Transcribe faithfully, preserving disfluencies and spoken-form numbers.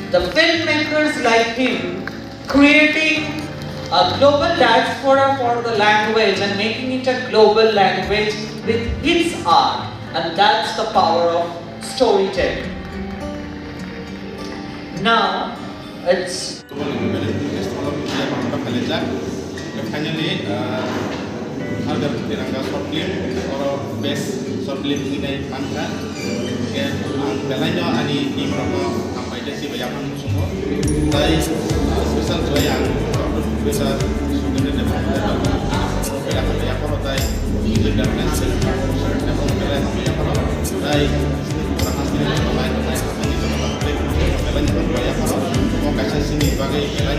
The filmmakers like him creating a global diaspora for the language and making it a global language with his art, and that's the power of storytelling. Now, it's Finally, uh, Hargar Tiranga short film, oro best short film hinwi mankha. Hingke ang belaino ani team rokno hambai tei chibai yaphang muchungo. Tai special joy ang Doctor Professor Sudhir Debbarma belai hambai yapharo tai English department belai hambai yapharo tai pura hambai belai belai hambai yapharo. Mo kaisa sini bagwi belai